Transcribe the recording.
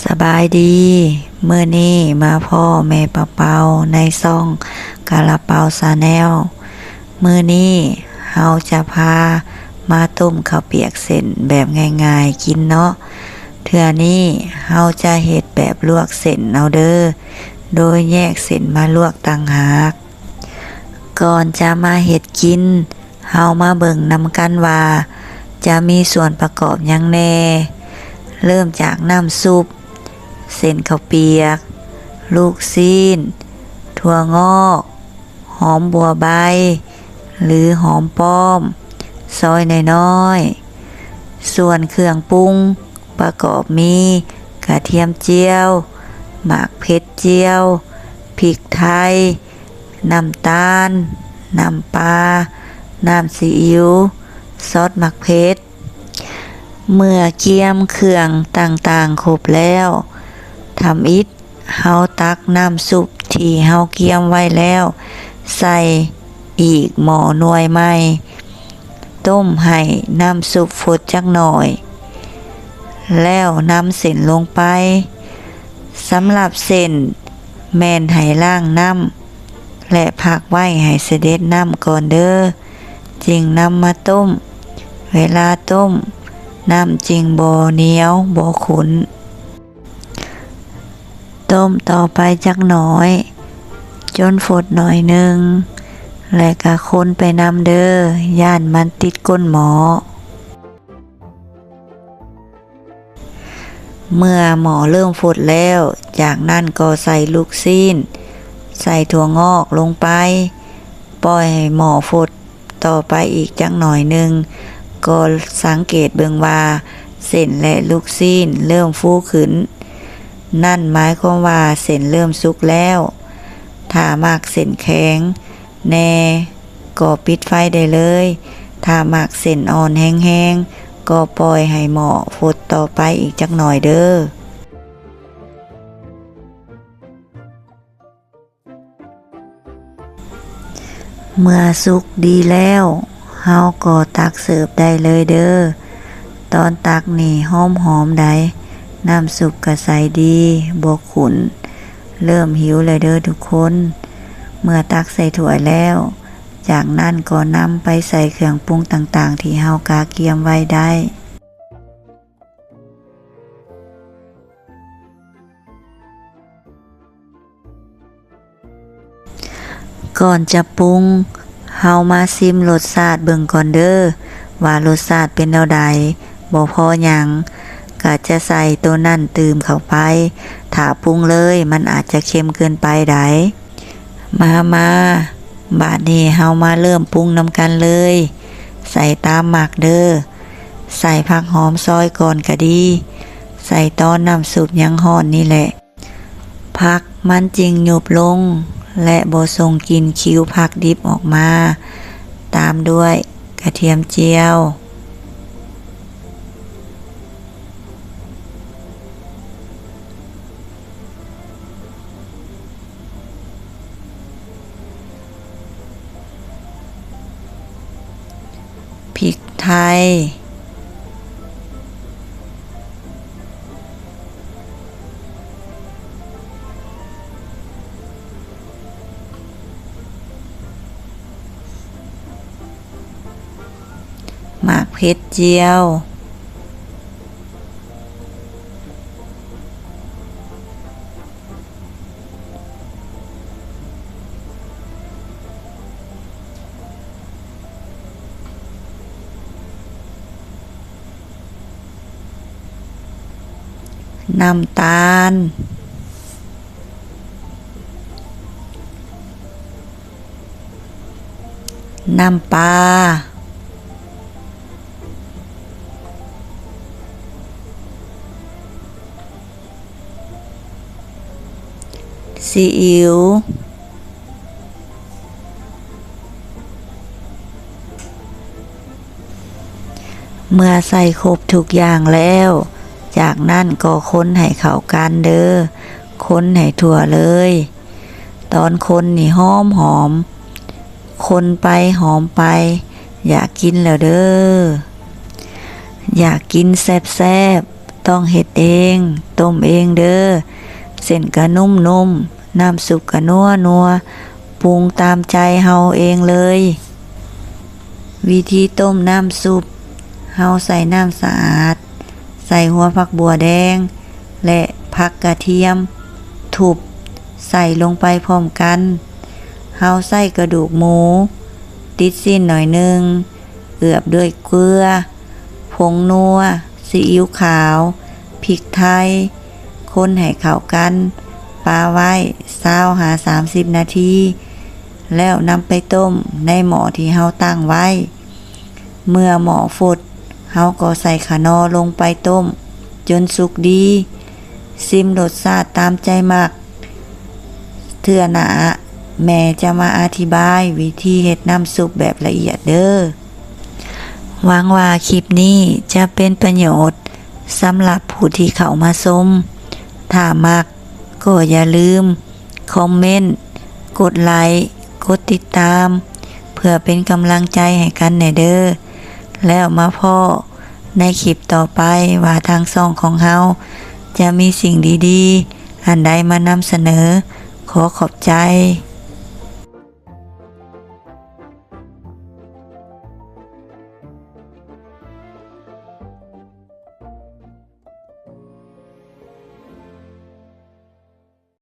ສະບາຍດີ, ມື້ນີ້ມາພໍ້ແມ່ປາເປົາໃນຊ່ອງກາລາເປົາ Channel. ມື້ນີ້ເຮົາຈະພາມາຕົ້ມເຂົ້າປຽກເສັ້ນແບບງ່າຍໆກິນເນາະ. ເທື່ອນີ້ເຮົາຈະເຮັດແບບລວກເສັ້ນເອົາເດີ, ໂດຍແຍກເສັ້ນມາລວກຕ່າງຫາກ. ກ່ອນຈະມາເຮັດກິນ, ເຮົາມາເບິ່ງນຳກັນວ່າຈະມີສ່ວນປະກອບຫຍັງແດ່. ເລີ່ມຈາກນ້ຳຊຸບ, ເສັ້ນເຂົ້າປຽກ, ລູກຊີ້ນ, ຖົ່ວງອກ, ຫອມບົວໃບ ຫຼື ຫອມປ້ອມ ຊອຍນ້ອຍໆ. ສ່ວນເຄື່ອງປຸງປະກອບມີ ກະທຽມຈຽວ, ໝາກເຜັດຈຽວ, ພິກໄທ, ນ້ຳຕານ, ນ້ຳປາ, ນ້ຳຊີອິ້ວ, ຊອດໝາກເຜັດ. ເມື່ອກຽມເຄື່ອງຕ່າງໆຄົບແລ້ວ, ທຳອິດເຮົາຕັກນ້ຳຊຸບທີ່ເຮົາກຽມໄວ້ແລ້ວໃສ່ອີກໝໍ້ໜ່ວຍໃໝ່. ຕົ້ມໃຫ້ນ້ຳຊຸບຟົດຈັກໜ່ອຍ ແລ້ວນຳເສັ້ນລົງໄປ. ສຳລັບເສັ້ນແມ່ນໃຫ້ລ້າງນ້ຳ ແລະ ພັກໄວ້ໃຫ້ສະເດັດນ້ຳກ່ອນເດີ, ຈຶ່ງນຳມາຕົ້ມ. ເວລາຕົ້ມ, ນ້ຳຈຶ່ງບໍ່ໜຽວ, ບໍ່ຂຸ້ນ. ຕົ້ມຕໍ່ໄປຈັກໜ້ອຍ ຈົນຟົດໜ້ອຍໜຶ່ງ ແລະ ກະຄົນໄປນຳເດີ, ຢ້ານມັນຕິດກົ້ນໝໍ້. ເມື່ອໝໍ້ເລີ່ມຟົດແລ້ວ, ຈາກນັ້ນກໍໃສ່ລູກຊີ້ນ, ໃສ່ຖົ່ວງອກລົງໄປ, ປ່ອຍໃຫ້ໝໍ້ຟົດຕໍ່ໄປອີກຈັກໜ້ອຍໜຶ່ງ, ກໍສັງເກດເບິ່ງວ່າເສັ້ນ ແລະ ລູກຊີ້ນເລີ່ມຟູຂຶ້ນ. ນັ້ນໝາຍຄວາມວ່າເສັ້ນເລີ່ມສຸກແລ້ວ. ຖ້າມັກເສັ້ນແຂງແດ່, ກໍປິດໄຟໄດ້ເລີຍ. ຖ້າມັກເສັ້ນອ່ອນແຮງໆ, ກໍປ່ອຍໃຫ້ໝໍ້ຟົດຕໍ່ໄປອີກຈັກໜ້ອຍເດີ. ເມື່ອສຸກດີແລ້ວ, ເຮົາກໍຕັກເສີບໄດ້ເລີຍເດີ. ຕອນຕັກນີ້ຫອມໆໃດ໋, ນ້ຳຊຸບກະໃສດີ, ບໍ່ຂຸ້ນ. ເລີ່ມຫິວແລ້ວເດີທຸກຄົນ. ເມື່ອຕັກໃສ່ຖ້ວຍແລ້ວ, ຈາກນັ້ນກໍນຳໄປໃສ່ເຄື່ອງປຸງຕ່າງໆທີ່ເຮົາກະກຽມໄວ້ໄດ້. ກ່ອນຈະປຸງ, ເຮົາມາຊິມລົດຊາດເບິ່ງກ່ອນເດີ ວ່າລົດຊາດເປັນແນວໃດ, ບໍ່ພໍຫຍັງ ກະຈະໃສ່ໂຕນັ້ນຕື່ມເຂົ້າໄປ. ຖ້າປຸງເລີຍ ມັນອາດຈະເຄັມເກີນໄປໃດ໋. ມາ ມາ, ບາດນີ້ເຮົາມາເລີ່ມປຸງນຳກັນເລີຍ. ໃສ່ຕາມມັກເດີ. ໃສ່ຜັກຫອມຊອຍກ່ອນກະດີ. ໃສ່ຕອນນ້ຳຊຸບຍັງຮ້ອນນີ້ແຫຼະ. ຜັກມັນຈຶ່ງຍຸບລົງ ແລະ ບໍ່ສົ່ງກິ່ນຂິວຜັກດິບອອກມາ. ຕາມດ້ວຍກະທຽມຈຽວ. ພິກໄທ, ໝາກເຜັດຈຽວ. ນ້ຳຕານ, ນ້ຳປາ, ຊີອິ້ວ. ເມື່ອໃສ່ຄົບທຸກຢ່າງແລ້ວ, ຈາກນັ້ນກໍຄົນໃຫ້ເຂົ້າກັນເດີ, ຄົນໃຫ້ທົ່ວເລີຍ. ຕອນຄົນນີ້ຫອມໆ, ຄົນໄປຫອມໄປ, ຢາກກິນແລ້ວເດີ. ຢາກກິນແຊບໆ. ຕ້ອງເຮັດເອງ, ຕົ້ມເອງເດີ. ເສັ້ນກະນຸ້ມໆ, ນ້ຳຊຸບກະນົວໆ, ປຸງຕາມໃຈເຮົາເອງເລີຍ. ວິທີຕົ້ມນ້ຳຊຸບ, ເຮົາໃສ່ນ້ຳສະອາດ, ໃສ່ຫົວຜັກບົວແດງ ແລະ ຜັກກະທຽມທຸບໃສ່ລົງໄປພ້ອມກັນ. ເຮົາໃສ່ກະດູກໝູຕິດຊີ້ນໜ້ອຍໜຶ່ງ, ເອືອບດ້ວຍເກືອ, ຜົງນົວ, ຊີອິ້ວຂາວ, ພິກໄທ, ຄົນໃຫ້ເຂົ້າກັນ, ປະໄວ້ຊາວຫາສາມສິບນາທີ ແລ້ວນຳໄປຕົ້ມໃນໝໍ້ທີ່ເຮົາຕັ້ງໄວ້. ເມື່ອໝໍ້ຟົດ, ເຮົາກໍໃສ່ຂະໜໍ່ລົງໄປຕົ້ມຈົນສຸກດີ. ຊິມລົດຊາດຕາມໃຈມັກ. ເທື່ອໜ້າແມ່ຈະມາອະທິບາຍວິທີເຮັດນ້ຳຊຸບແບບລະອຽດເດີ. ຫວັງວ່າຄລິບນີ້ຈະເປັນປະໂຫຍດສຳລັບຜູ້ທີ່ເຂົ້າມາຊົມ. ຖ້າມັກກໍຢ່າລືມຄອມເມັນ, ກົດໄລ, ກົດຕິດຕາມ ເພື່ອເປັນກຳລັງໃຈໃຫ້ກັນແດ່ເດີ. ແລ້ວມາພໍ້ໃນຄລິບຕໍ່ໄປວ່າທາງຊ່ອງຂອງເຮົາຈະມີສິ່ງດີໆອັນໃດມານຳສະເໜີ. ຂໍຂອບໃຈ.